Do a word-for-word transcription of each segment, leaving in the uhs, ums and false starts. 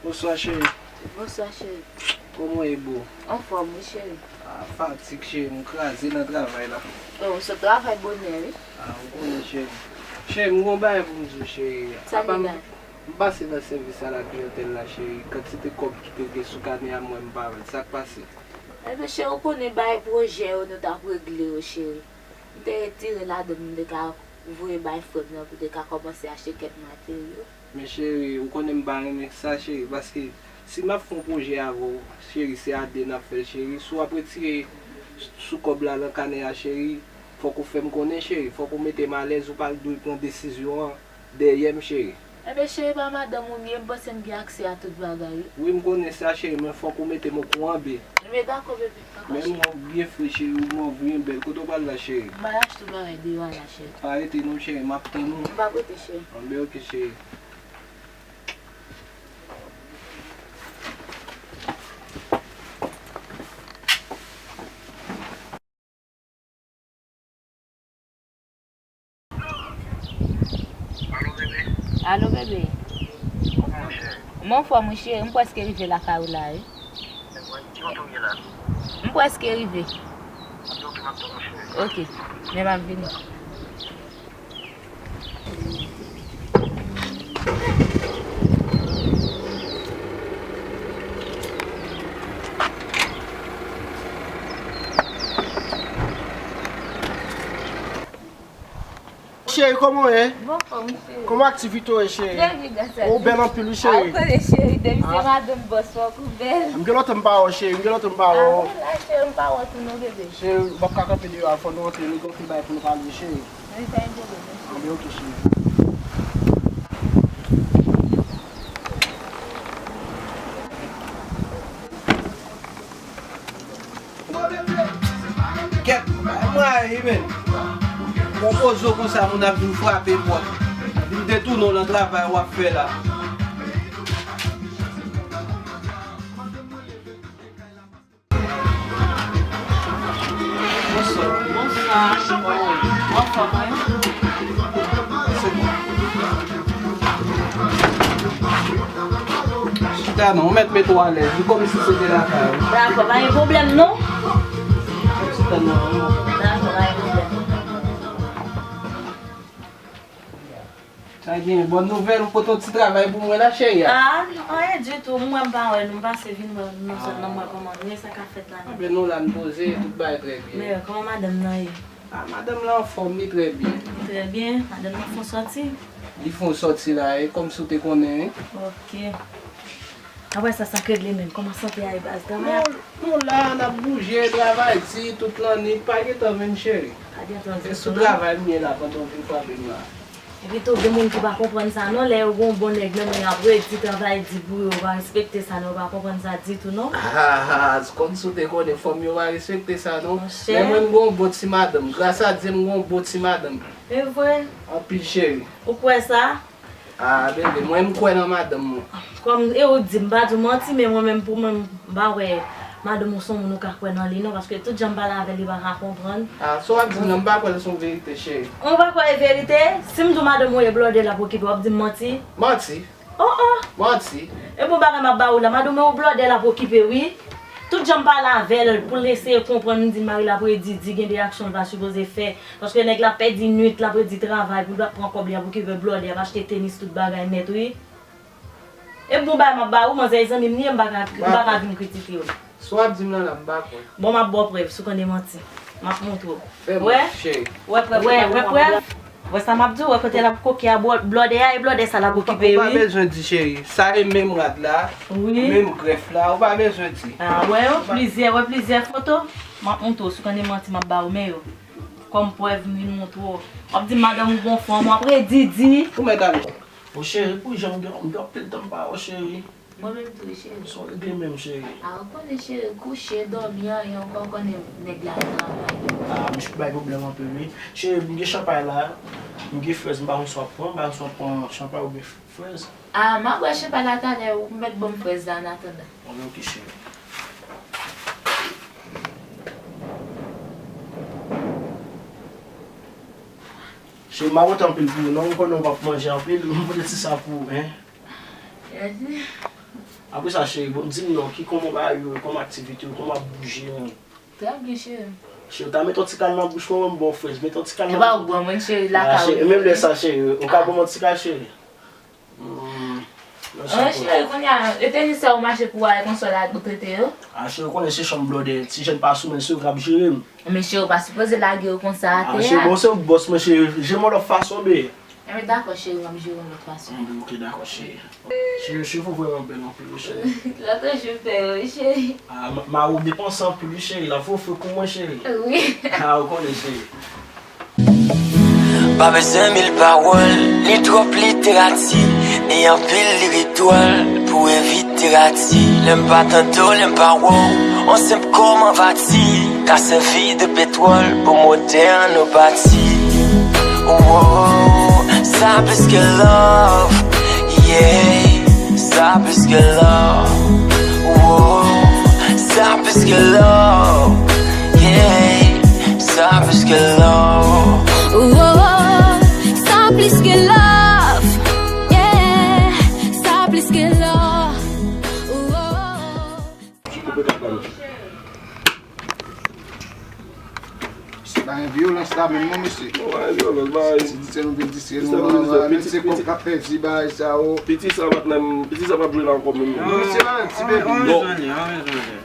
Bonswa, cheri. Bonswa, cheri. Kòman w ye, boo? Anfòm, wi, cheri. Ah, fatig, cheri, m kraze nan travay la. Oh, ou sot travay bonè, wi. Ah, ou konnen, cheri. Cheri, m gon bagay pou m di w, cheri. Sa m gen? M pase nan sèvis a la kliyantèl la, cheri. Kantite kòb ki te gen sou kanè a, m wè m pa wè l. Sa k pase? Ebyen, cheri, ou konnen bagay pwojè yo nou t ap regle yo, cheri. M te retire ladan l, m te ka voye bay frè m nan pou te ka kòmanse achte kèk materyo. Men cheri, ou konnen m pa renmen sa, cheri, paske si m ap fè yon pwojè avè w, cheri, se a de n ap fè l, cheri. Si w ap retire sou kòb la nan kanè a, cheri, fòk ou fè m konnen, cheri. Fòk ou mete m alèz, ou pa dwe pran desizyon an dèyè m, cheri. Enben, cheri, pa madanm ou m ye, m panse m gen aksè a tout bagay, wi. Wi, m konnen sa, cheri, men fòk ou mete m okouran, bee. Enben, dakò, bebe. Men mwen byen fre, cheri, ou move, byen bèl. Kote w pral la, cheri? M pral achte yon bagay deyò a la, cheri. Pa rete non, cheri, m ap tann ou. M p ap rete, cheri. Anben, oke, cheri. Alo, bebe. Alo, bebe. Kòman w, cheri? M anfòm, wi, cheri. M prèske rive lakay ou la, wi. Ki kote w ye la? M prèske rive. Anben, oke, m ap tann ou, cheri. Oke. Men m ap vini. Cheri, kòman w ye? M anfòm, wi, cheri. Kòman aktivite w ye, cheri? Trè byen, gras a Dye. Ou bèl anpil, wi, cheri. A, ou konnen, cheri, depi se madanm bòs, fòk ou bèl. M gen lontan m pa wè w, cheri, m gen lontan m pa wè w. A, la, cheri, m pa wè w tou non, bebe. Cheri, m p ap ka kanpe deyò a, fò nou antre, nou gen anpil bagay pou nou pale, cheri. Wi, pa gen pwoblèm, wi, cheri. Anben, oke, cheri. Kèt, bay mwen ayi, men. Konpoze w konsa, moun ap vin frape pòt. Vin detounen w nan travay w ap fè la. Bonswa. Bonswa. Ou anfòm, wi? Chita non, ou mèt mete w alèz. Li kòmsi se te lakay ou. Dakò, pa gen pwoblèm non. Chita non. Dakò, pa gen pwoblèm. Sa gen bòn nouvèl, ou pote yon ti travay pou mwen la, cheri a? Ah, anyen ditou. M wè m pa wè nou, m pase vin wè nou sèlman, m wè kòman nou ye, sa k ap fèt la menm. Anben, nou la, n poze, tout bagay trè byen. Men kòman madanm nan ye? Ah, madanm lan anfòm, li trè byen. Li trè byen. Madanm nan fè yon sòti? Li fè yon sòti la, e kòmsi w te konnen, wi. Ok. Apre sa, sa k regle menm? Kòman sante a ye, baz? Travay ap... Nou, nou la, n ap bouje, travay di, tout lannwit, pa gen tan menm, cheri. Pa gen tan ditou non. E sou travay m ye la pandan w vin frape m la. Epi tou, gen moun ki pa konprann sa non, lè yo gen yon bon nèg nan men yo, ap redi travay di pou yo, yo pa respekte sa non, yo pa konprann sa ditou non. Ah, ah, ah, kòmsi w te konnen fanm yo pa respekte sa non. Monchè. Men mwen, m gen yon bon ti madanm. Gras a Dye, m gen yon bon ti madanm. E vre? Anpil, cheri. Ou kwè sa? Ah, bebe, mwen, m kwè nan madanm mwen. Kòm, e ou di, m pa di w manti, men mwen menm, pou mwen, m pa wè madanm ou se yon moun ou ka kwè nan li non, paske tout jan m pale avè l, li pa ka konprann. Ah, sa w ap di m nan, m pa kwè l se yon verite, cheri. Ou pa kwè e verite? Si m di w madanm ou e blòdè l ap okipe, w ap di m manti? Manti? Oh, oh! Manti? E bon bagay m ap ba ou la, madanm ou blòdè l ap okipe, wi. Tout jan m pale avè l, pou l eseye konprann, m di l mari l ap redi di, gen de aksyon l pa sipoze fè. Paske nèg la ap pèdi nwit, l ap redi travay pou l pa pran kòb li, ap okipe blòdè, ap achte tenis, tout bagay nèt, wi. E bon bagay m ap ba ou, manzè e zanmi m li ye, m pa ka, m pa ka vin kritike w. Sa w ap di m nan la, m pa kwè. Bon, m ap ba w prèv, si w konn e manti. M ap montre w. Fè m wè, cheri. Wè prèv, wè, wè prèv. Wè sa m ap di w, wè kote l ap koke a, blo-, blòdè a, e blòdè sa l ap okipe, wi. Ou pa bezwen di, cheri. Sa e menm rad la, wi, menm grèf la, ou pa bezwen di. Ah, wè yo, plizyè, wè plizyè foto. M ap montre w, si w konn e manti, m ap ba ou men yo. Kòm prèv, m vin montre w. W ap di madanm ou gon fanm, w ap redi di. Ou mèt ale. O cheri, pou jan m gen, m gen anpil tan m pa wè w, cheri. Mwen menm tou, cheri. Sa w regle menm, cheri? A, ou konnen, cheri, kouche, dòmi, anyen ankò, ou konnen nèg la travay. A, misye bay pwoblèm anpil, wi. Cheri, m gen chanpay la, m gen frèz, m pa konn si w ap pran, m pa konn si w ap pran chanpay oubyen frèz. A, m ap bwè chanpay la talè, ou mèt ban m frèz la, an atandan. Bon, ok, cheri. Cheri, m ap kontan anpil pou ou, non, m konnen w p ap manje anpil, m pote ti sa pou ou, en. Mèsi. Apre sa, cheri, bon, di m non, ki kòman bagay yo, kòman aktivite yo, kòman ap bouje, en? Trè byen, cheri. Cheri, w ta met yon ti kal nan bouch mwen, mwen m ba w frèz, met yon ti kal nan bouch mwen. E pa ou k ban mwen, cheri, lakay ou. A, cheri, e menm lè sa, cheri, ou ka ban mwen yon ti kal, cheri? Hmm. An, cheri, kounye a, e te ni sa ou mache pou w ale konsa la pou trete yo? A, cheri, ou konnen se chanm blòdè, ti jèn pa sou men, se yo k ap jere m. Men cheri, ou pa sipoze lage yo konsa atè a. A, cheri, bon, se ou k bòs mwen, cheri, jere m yon lòt fason, be. Enben, dakò, cheri, m ap jere w yon lòt fason. Enben, ok, dakò, cheri. Cheri, cheve w vrèman bèl anpil, wi, cheri. Lòt jou m fè yo, wi, cheri. A, m, mari w depanse anpil, wi, cheri. L ap fè w fre pou mwen, cheri. Wi. A, ou konnen, cheri. Pa bezwen mil pawòl, ni twòp literati, ni anpil lirik dwòl pou evite rati. Lè m pa tande w, lè m pa wè w, on senp kòm anvati ka sèvi de petwòl pou motè an nou pati. Oh, oh, sa plis ke love, yeah, sa plis ke love. Oh, sa plis ke love, yeah, sa plis ke love. Oh, oh, oh, sa plis ke love, yeah, sa plis ke love. Oh, oh, oh. Koupe kat la, mesye. Se pa yon vyolans la menm non, mesye. Non, pa yon vyolans, bay. Se di se nou vin di se nou, menm se kòb k ap pèdi bagay sa yo. Piti sa pa t menm, piti sa p ap jwe la ankò menm non. Non, mesye, la, ti bebe. Non.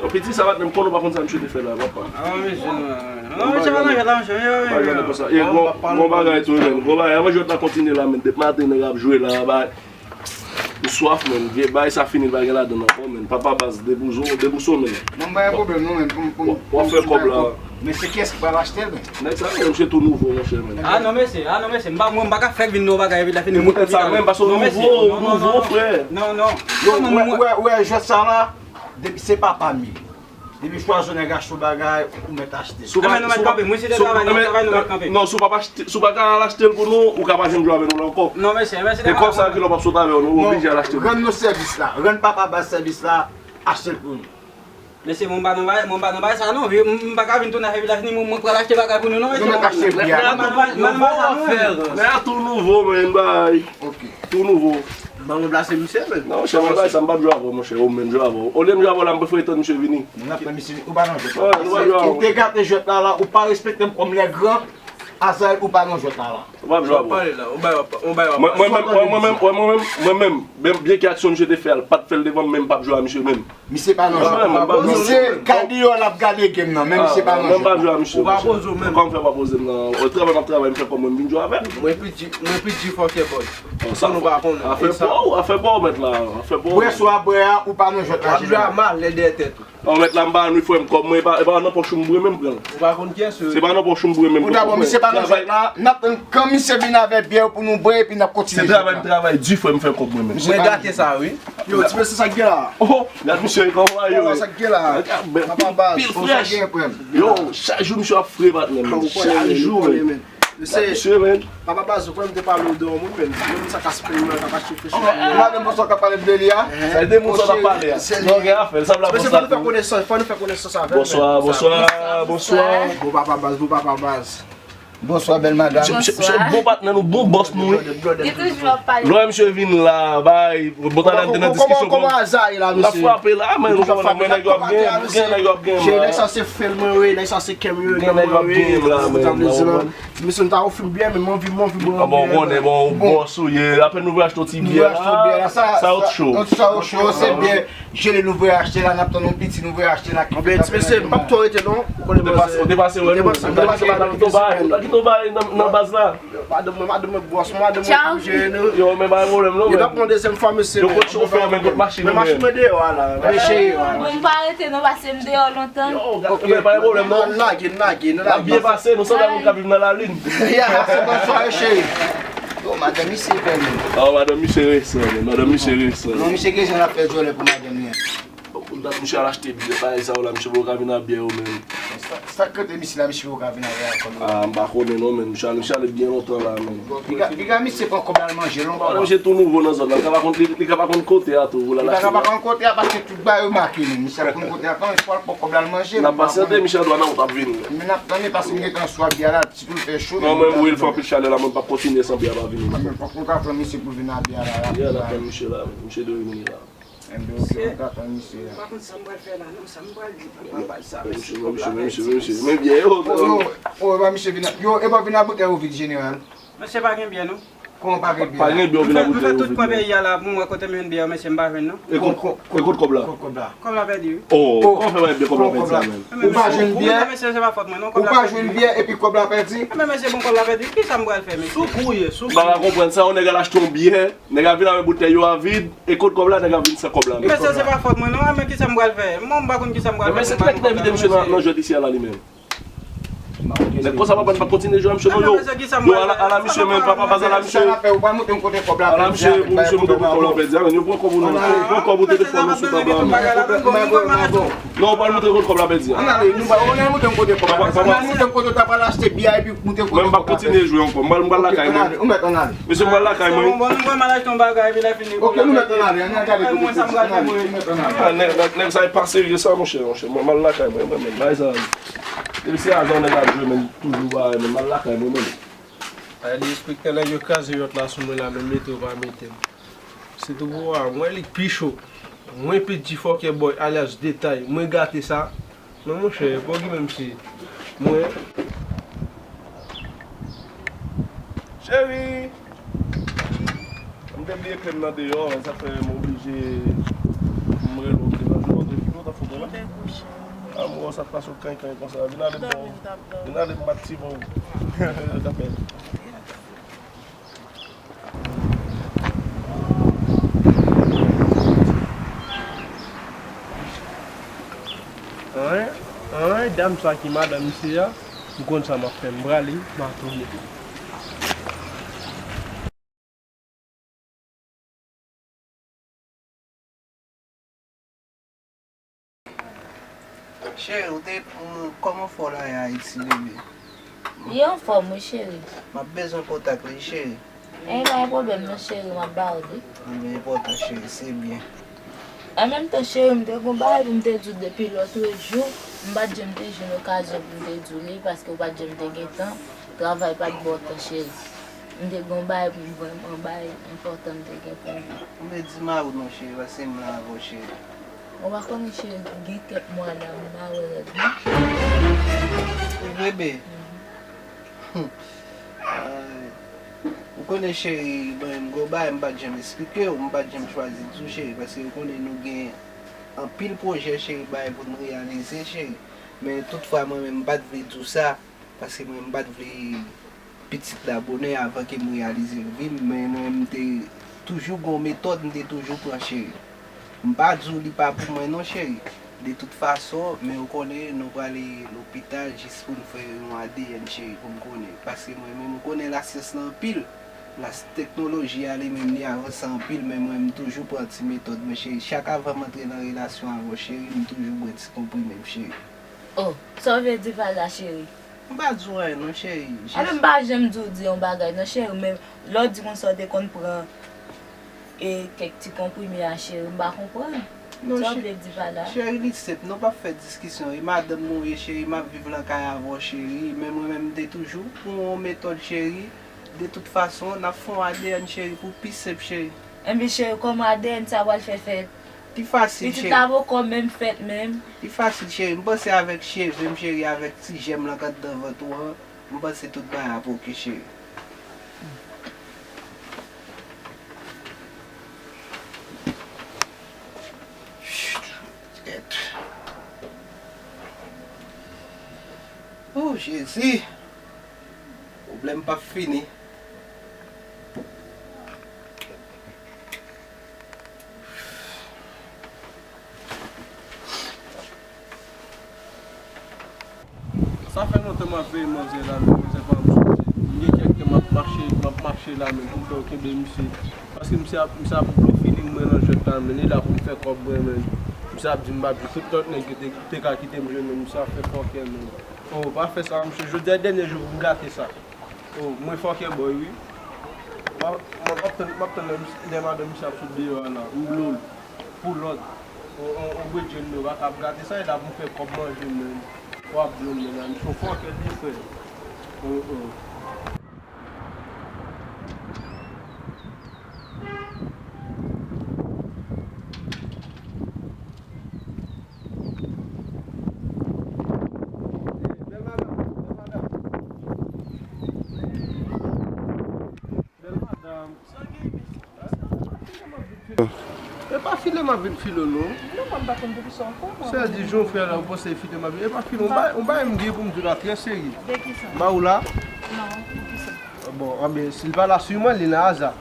Non, piti sa pa t menm, konnen w pa konn sa misye te fè la, papa. Non, mesye, non, non, mesye, pa nan jwèt la, mesye. Pa nan jwèt konsa. E, gon, gon bagay tou, men. Gon bagay, anvan jwèt la kontinye la, men. Depi maten, nèg ap jwe la, bay. M swaf, menn. Vye bay sa fini, l pa gen ladann ankò, menn. Papa Baz, debouzo, debouso, menn. Non, m pa gen pwoblèm, non, menn. Pou m, pou m, w ap fè kòb la. Men se kiyès ki pral achte l, menn? Nèg sa, menn, se tou nouvo, monchè, menn. A non, mesye, a non, mesye. M pa, mwen, m pa ka fè vin nan yon bagay epi l ap fini moute sa, menn, paske w nouvo, w nouvo, frè. Non, non. Yo, ou wè, ou wè, ou wè jwèt sa la, depi se papa m ye. Depi chwazi yon nèg achte yon bagay, ou mèt achte l. Enben nou mèt kanpe. Mwen se de travay, de travay nou mèt kanpe. Non, si w pa achte, si w pa ka al achte l pou nou, ou ka pa janm jwe avè nou la ankò. Non, mesye, mesye. E kòb sa ki lè w p ap sot avè w, nou oblije al achte l. Rann nou sèvis la. Rann Papa Baz sèvis la, achte l pou nou. Mesye, mwen pa nan bagay, mwen pa nan bagay sa non. M, m pa ka vin tounen avè village ni mwen, mwen pral achte bagay pou nou non, mesye. Nou mèt achte pri a. Mwen pa nan bagay sa non. Nèg la tou nouvo, menn, bay. Ok. Tou nouvo. Ban mwen plase misye, menn. Non, monchè, mwen bay sa, m p ap jwe avè w, monchè, ou menm jwe avè w. Olye m jwe avè w la, m prefere tann misye vini. Nou ap tann misye vini. Ou pa nan jwèt la. Ou te gate jwèt la, la, ou pa respekte m kòm lè gran. Azayèl, ou pa nan jwèt la, la. Ou p ap jwe avè w. Ou bay, ou bay, ou bay. Mwen, mwen menm, mwen, mwen menm, mwen, mwen menm, mwen menm, byen, byen ke aksyon misye te fè a, l pa t fè l devan m, men m p ap jwe a misye menm. Misye pa nan jwèt. Misye gade deyò l ap gade game nan, men misye pa nan jwèt. Mwen pa jwe a misye. Ou pa poze w menm. Kòm fè pa poze m nan. Travay m ap travay, m fè kòb mwen, m vin jwe avè l. Mwen pi di, mwen pi di fòkè bòy. Sa nou pa konnen. Afè pa w, afè pa w, mèt la. Afè pa w. Bwè swa bwè a, ou pa nan jwèt la. W ap jwe a malè dèyè tèt ou. An mèt la, m pa annik frè m kòb mwen, e pa, e pa nan pòch ou m bwè menm pran. Ou pa konn kiyès yo ye. Se pa nan pòch ou m bwè menm. Ou dabò, misye pa nan jwèt la, n ap tann kan misye vin avè byè pou nou bwè epi n ap kontinye jwèt la. Se travay m travay di frè m fè kòb mwen menm. Mwen gate sa wi. Yo, ti mesye, sa k gen la? Oh, gad misye kòman yo ye. Sa k gen la? Papa Baz, pil frèch. Yo, chak jou misye ap fre patnè m. Chak jou, men. Misye, Papa Baz, ou kwè m te pale w de yon moun, men. Yon moun sa ka spray mwen, ka pa chifre chifre. Madanm, bonswa, ka pale de li a. Sa de moun sa ta pale a. Non, gen afè, sa vle. Mesye, fò nou fè konesans, fò nou fè konesans avè l. Bonswa, bonswa, bonswa. Bon Papa Baz, bon Papa Baz. Bonswa, bèl madanm. Misye, misye, misye, bon patnè nou, bon bòs nou, wi. Li toujou ap pale. Lè misye vin la, bay, bon talè, m te nan diskisyon. Kòman, kòman Azayi la, mesye? L ap frape la, men, ou konnen, men, nèg yo ap gen, gen nèg yo ap gen la. Nèg sa se fè l mwen, wi, nèg sa se kè m, wi, gen nèg yo ap gen la, men. Mesye, nou ta ofri m byè, men m anvi, m anvi bwè yon byè. Bon, ou konnen, bon, ou bòs ou ye. Apèn nou vle achte yon ti byè la. Sa out cho. Sa out cho, se byè jele nou vle achte la, n ap tann yon piti nou vle achte la. Anben, ti mesye, m p ap twò rete non. Ou konnen manzè. Ou te pase wè nou. Ou te pase, ou te pase, ou te pase nan baz la. Madanm mwen, madanm mwen bòs mwen, madanm mwen pou jere nou. Yo, men pa gen pwoblèm non. Yo t ap pran dezyèm fwa, mesye. Yo kot chofè, men kot machin ou menm. Men machin mwen deyò a la. Mesye. Mwen pa rete non, pase m deyò lontan. Yo, men pa gen pwoblèm non. N lage, n lage, n lage. N ap byen pase, nou sanble moun k ap viv nan lalin. Ya, se bonswa, cheri. Yo, madanm misye fè menm. Ah, madanm misye resan, men. Madanm misye resan. Non, misye gen jan l ap fè djòlè pou madanm li an. Bon, pou dat misye al achte byè, bagay sa yo la, misye poko ka vin ak byè yo menm. Sa, sa k rete misye la, misye poko ka vin avè a kòb la. Ah, m pa konnen non, men. Misye ale, misye ale byen lontan la, men. Piga, piga misye pran kòb la al manje, non, papa. Misye tou nouvo nan zòn la. Li ka pa konn, li, li ka pa konn kote a tou, pou l al achte. Li pa ka pa konn kote a, paske tout bagay yo make, men. Misye ap konn kote a, kòman fò l pran kòb la al manje, men. N ap pasyante, misye an dwa nan wout ap vini. Men n ap tann li, paske m gentan sou ak byè la. Sitou l fè cho, men mwen, wi, l fè anpil chalè la, mwen p ap kontinye san byè pa vini. Mwen, fòk nou ka pran misye pou vin a byè la, rapid la. N ap tann misye la, men. Misye dwe vini la. Enben, oke, nou ka tann misye la. M pa konn sa m pral fè la, non, sa m pral di papa sa, men si kòb la pèdi. Men byè yo, o, o, e pa misye vin a, yo, e pa vin a boutèy yo vid, jeneral. Mesye pa gen byè, non. Kòman pa gen byè? Pa gen byè, w vin a boutèy yo vid. M fè tout kwen peyi a la pou m wè kote m jwenn byè yo, mesye, m pa jwenn, non. E kot, e kot kòb la? Kot kòb la? Kòb la pèdi, wi. Oh, kòman fè pa gen byè, kòb la pèdi a menm? Ou pa jwenn byè? Mesye, se pa fòt mwen, non, kòb la pèdi. Ou pa jwenn byè epi kòb la pèdi? Enben, mesye, bon, kòb la pèdi, kisa m pral fè, mesye? Sou kou w ye, sou kou w ye. M pa ka konprann sa, yon nèg al achte yon byè, nèg a vin avèk boutèy yo a vid, e kot kòb la, nèg a vin san kòb la menm. Mesye, se pa fòt mwen, non, enben kisa m pral fè? Mwen, m pa konn kisa m pral fè. Men se ki nèg ki te envite misye nan, nan jwèt isi a la, li menm? Nèg konsa papa n pa kontinye jwe a misye non, yo. Yo, ala, ala misye menm, papa, baz, ala misye. Ala misye, pou misye moute pou kòb la pèdi a, men yo pran kòb ou nan, pran kòb ou telefòn ou sou tab la, men. Non, ou pral moute kote kòb la pèdi a. Ann ale, nou pral, ann ale moute yon kote kòb la pèdi a. Ann ale moute yon kote w ta pral achte byè epi moute kote kòb la pèdi a. Mwen m p ap kontinye jwe ankò. M pral, m pral lakay mwen. Ou mèt ann ale. Mesye, m pral lakay mwen. Bon, bon, nou pral achte yon bagay, epi lè fini. Oke, nou mèt ann ale, ann ale gade kote. Mwen sa m pral fè mwen. Nou mèt ann ale. Ah, nèg, nèg, nèg sa e pa serye sa, monchè, monchè. Mwen, m pral lakay mwen, mwen menm. Bagay sa, depi se ajan nèg ap jwe, men toujou bagay, men m pral lakay mwen menm. Ay, li espektè nèg yo kraze yòt la sou mwen la, men mete yo pa mete m. Se tou pou wa, mwen li pi cho. Mwen pi di fòkè bòy, alyas Detay. Mwen gate sa. Non, monchè, pa okipe m, se mwen. Cheri! M te bliye kle m nan deyò, men sa fè m oblije m rele w devan. Jounen w te fini, w t ap fout mwen la. A, m wè w sa t pase w kankan konsa. Vin ale m ba w. Vin ale m bat ti bon. Yo t ap fè. Anyen, anyen, dam sa ki madanm misye a, m konn sa m ap fè, m prale, m a tounen. Cheri, ou te, ou, kòman fò la ye Ayiti, bebe? Li anfòm, wi, cheri. M ap bezwen kontak li, cheri. E pa gen pwoblèm, non, cheri, m ap ba ou li. Li enpòtan, cheri, se byen. An menm tan, cheri, m te gon bagay pou m te di w depi lòtrejou. M pa t janm te jwenn okazyon pou m te di w li, paske w pa t janm te gen tan. Travay pa t ba w tan, cheri. M te gon bagay pou m vrèman bay, enpòtan m te gen pou m di. M te di mari w non, cheri, paske m la avè w, cheri. Ou pa konnen, cheri, gen kèk mwa la, m mare rèd, non. Bebe. Ay. Ou konnen, cheri, mwen, m gon bagay, m pa t janm esplike w, m pa t janm chwazi di w, cheri, paske ou konnen nou gen anpil pwojè, cheri, bagay pou n reyalize, cheri. Men toutfwa, mwen menm, m pa t vle di w sa. Paske mwen, m pa t vle pitit la bonè avan ke m reyalize vi m, men mwen, m te toujou gon metòd, m te toujou pran, cheri. M pa di w li pa pou mwen non, cheri. De tout fason, men ou konnen, nou prale lopital jis pou n fè yon A D N, cheri, pou m konnen. Paske mwen menm, ou konnen lasyans lan anpil. Las-, teknoloji a li menm, li avanse anpil, men mwen, m toujou pran ti metòd mwen, cheri. Chak avan m antre nan relasyon avè w, cheri, m toujou bwè ti konprime m, cheri. Oh, sa w vle di pa la, cheri? M pa di w anyen non, cheri. Jis... Ebyen, m pa janm di w di yon bagay non, cheri, men lè w di konsa w te konn pran, e, kèk ti konprime a, cheri, m pa konprann. Non, sa w vle di pa la? Cheri, li senp, nou p ap fè diskisyon. E madanm mwen w ye, cheri, m ap viv nan kay avè w, cheri. Men mwen menm, m te toujou pran yon metòd, cheri. De tout fason, n ap fè yon A D N, cheri, pou pi senp, cheri. Enben, cheri, kòman A D N sa pral fè fèt? Pi fasil, cheri. Pitit la poko menm fèt menm. Pi fasil, cheri. M panse avèk cheve m, cheri, avèk ti jèm lan k anndan vant ou an, m panse tout bagay ap oke, cheri. Oh, Jezi! Pwoblèm p ap fini. Sa fè lontan m ap veye manzè la, men manzè pa janm soti. M gen kèk tan m ap mache, m ap mache la, men, pou m fè yo kenbe misye. Paske misye ap, misye ap blow feeling mwen nan jwèt la, men, li la pou m fè kòb mwen, men. Misye ap di m p ap jwe, tout lòt nèg yo te, te ka kite m jwe, men misye ap fè fòkè, men. Oh, pa fè sa, misye. Jodi a dènye jou pou m gate sa. Oh, mwen fòkè bòy, wi. M ap, m ap tann, m ap tann lè misye, lè madanm misye ap sot deyò a la, m blow l. Pou lòt, on, on, on bredjenn nou pa ka ap gate sa, e la pou m fè kòb manje m, men. W ap blow m, men, misye fòkè li, frè. Oh, oh. Bèl madanm, bèl madanm. Sa gen, sa gen, sa gen, sa gen, sa gen. E pa file m ap vin file w non. Non, mwen pa konn pou kisa w fè, mwen. Sè di jan w fè la, ou panse e file m ap vin. E pa file, yon bagay, yon bagay m gen pou m di w la trè serye. De kisa? Maoula. Non, pou kisa? Bon, anben, si l pa la sou mwen, li nan aza.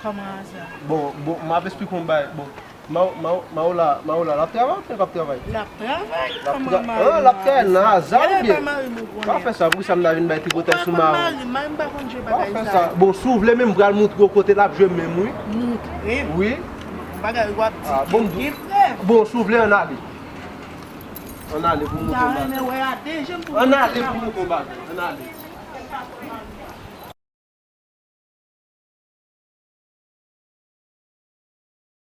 Kòman aza? Bon, bon, m ap esplike w yon bagay. Bon, Ma-, Ma-, Maoula, Maoula, l ap travay oubyen l p ap travay? L ap travay. L ap kòman tra-, mari ah, l ap travay nan aza oubyen? Pa mari m ou konnen. Pa fè sa, poukisa m ta vin bay tripotay sou mari w? Mari m, mari m pa konn jwe bagay sa. Pa fè sa. Bon, si w vle menm, m pral montre w kote l ap jwe menm, wi. Montre m? Wi. Bagay w ap di, ah, bon, gen prèv? Bon, si w vle, ann ale. Ann ale pou m montre w bagay. M ta renmen wè a de je m pou m montre w bagay. Ann ale pou m montre w bagay. Ann ale.